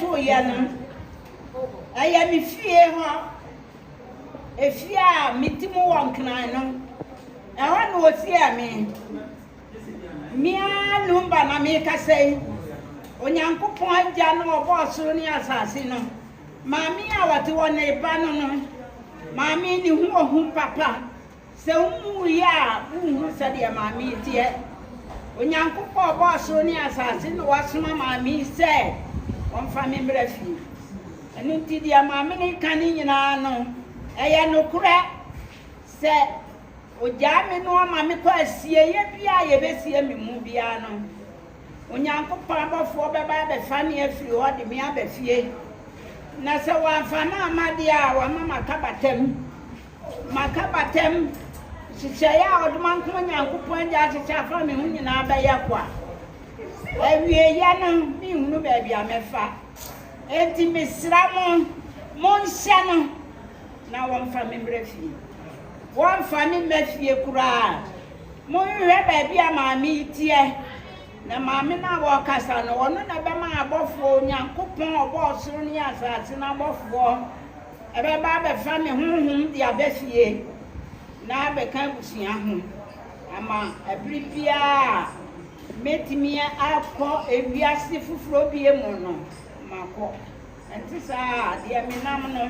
toeɛ no, ɛyɛ me fie hɔ, efie a mete mu wɔ Nkran no, ɛhɔ na wɔsiee me. Me ara Lumba na merekasa yi. Onyankopɔn Agya no a ɔbɔɔ soro ne asase no, maame a ɔte hɔ ne ba no no, maame ne ho ɔhu papa. Sɛ wonwuiɛ a, wonhu sɛdeɛ maame yi teɛ. Onyankopɔn a ɔbɔɔ soro ne asase na wasoma maame yi sɛ ɔmfa me mmra fie. Ɛno nti deɛ maame no reka no nyinaa no, ɛyɛ nokorɛ. Sɛ ɔgyaa me na ɔma me kɔ asieeɛ biara a yɛbɛsie me mu biara no, Onyankopɔn abɔfoɔ bɛba abɛfa me afiri hɔ de me aba fie. Na sɛ wɔamfa me amma deɛ a, wɔama maka batam. Maka batam. Nhyehyɛeɛ a Ɔdomankoma Nyankopɔn Agya ahyehyɛ afa me ho nyinaa bɛyɛ kwa. Awieeɛ no, menhunu baabi a mɛfa. Enti mesrɛ mo, monhyɛ no na wɔmfa me mmra fie. Wɔmfa me mma fie koraa. Monhwehwɛ baabi a maame yi teɛ, na maame no a ɔrekasa no, ɔno na ɛbɛma abɔfoɔ, Onyankopɔn a ɔbɔɔ soro ne asase no abɔfoɔ, ɛbɛba abɛfa me honhom de aba fie na abɛka abusua ho, ama ɛbere biara a mɛtumi akɔ ewiase foforɔ bie mu no, makɔ. Ɛnte saa a, deɛ menam no,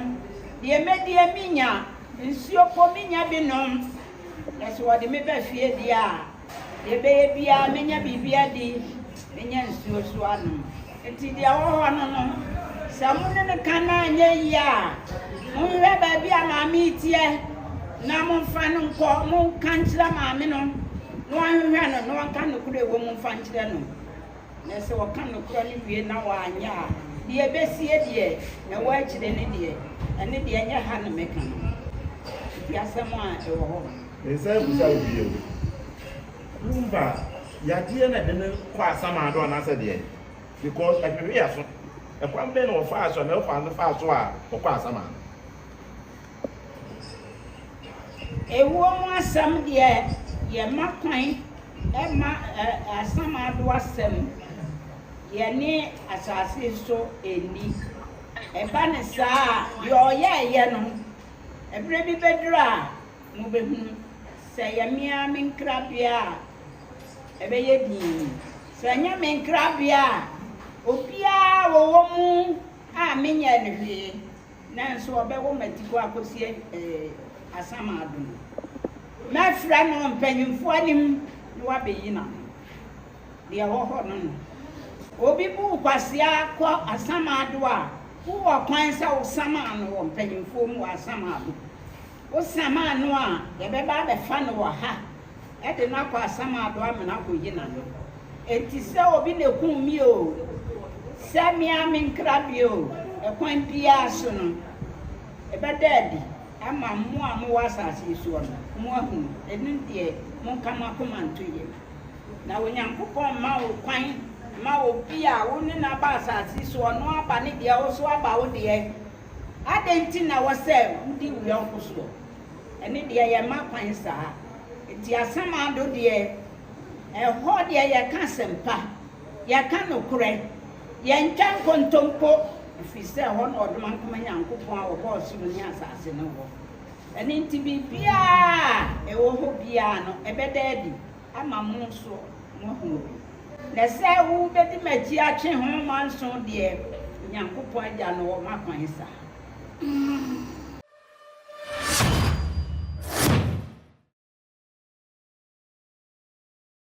deɛ mɛdie menya, nsuo mpo menya bi nom. Na sɛ wɔde me ba fie deɛ a, deɛ ɛbɛyɛ biara mɛnya biribi adi, mɛnya nsuo nso anom. Enti deɛ ɛwɔ hɔ no no, sɛ mo ne no ka na anyɛ yie a, monhwehwɛ baabi a maame yi teɛ na momfa no nkɔ, monka nkyerɛ maame no na ɔnhwehwɛ no na ɔnka nokorɛ a ɛwɔ mu mfa nkyerɛ no. Na sɛ ɔka nokorɛ no wie na wanyɛ a, deɛ ɛbɛsie deɛ ɛwɔ akyire no deɛ, ɛno deɛ ɛnyɛ ha na mɛka no. Nti asɛm a ɛwɔ hɔ. Mensan bisa wo bio, Lumba yadeɛ na ɛde no kɔ asamando anaasɛ deɛn? Because ɛhwehwe aso. Ɛkwan bɛn na wɔfaa so anaa wofaa no faa so a ɔkɔ asamando? Ewuo mu asɛm deɛ yɛmma kwan Ɛmma asamando asɛm yɛne asase so nni. Ɛba no saa a, deɛ ɔyɛeɛ no, ɛberɛ bi bɛduru a, mobɛhunu. Sɛ ɛyɛ me ara me nkrabea a, ɛbɛyɛ dinn. Sɛ ɛnyɛ me nkrabea a, obiara a ɔwɔ mu a menyɛɛ no hwee, Nanso ɔbɛwɔ m'atikɔ akɔsi asamando no. Mɛfrɛ no mpanyimfoɔ anim na wabɛyi n'ano. Deɛ ɛwɔ hɔ no no, obi bu wo kwasea kɔ asamando a, wowɔ kwan sɛ wosama no wɔ mpanyimfoɔ mu wɔ asamando. Wosama no a, yɛbɛba abɛfa no wɔ ha de no akɔ asamando amena akɔyi n'ano. Enti sɛ obi na ekum me oo, sɛ me ara me nkrabea oo, ɛkwan biara so no, ɛbɛda adi ama mo a mowɔ asase yi soɔ no, moahunu. Ɛno deɛ, monka mo akoma nto yam. Na Onyankopɔn mma wo kwan mma obi a wo ne no aba asase yi so, ɔno aba ne deɛ, wo nso aba wo deɛ. Adɛn nti na ɛwɔ sɛ wodi wo yɔnko soɔ? Ɛno deɛ yɛmma kwan saa. Enti asamando deɛ, ɛhɔ deɛ yɛka asɛmpa, yɛka nokorɛ, yɛntwa nkontompo, ɛfiri sɛ ɛhɔ na Ɔdomankoma Nyankopɔn a ɔbɔɔ soro ne asase no wɔ. Ɛno nti biribiara a ɛwɔ hɔ biara no, ɛbɛda adi ama mo nso moahunu bi. Na sɛ wobɛdi m'akyi atwe ho manso deɛ, Onyankopɔn Agya no ɔmma kwan saa.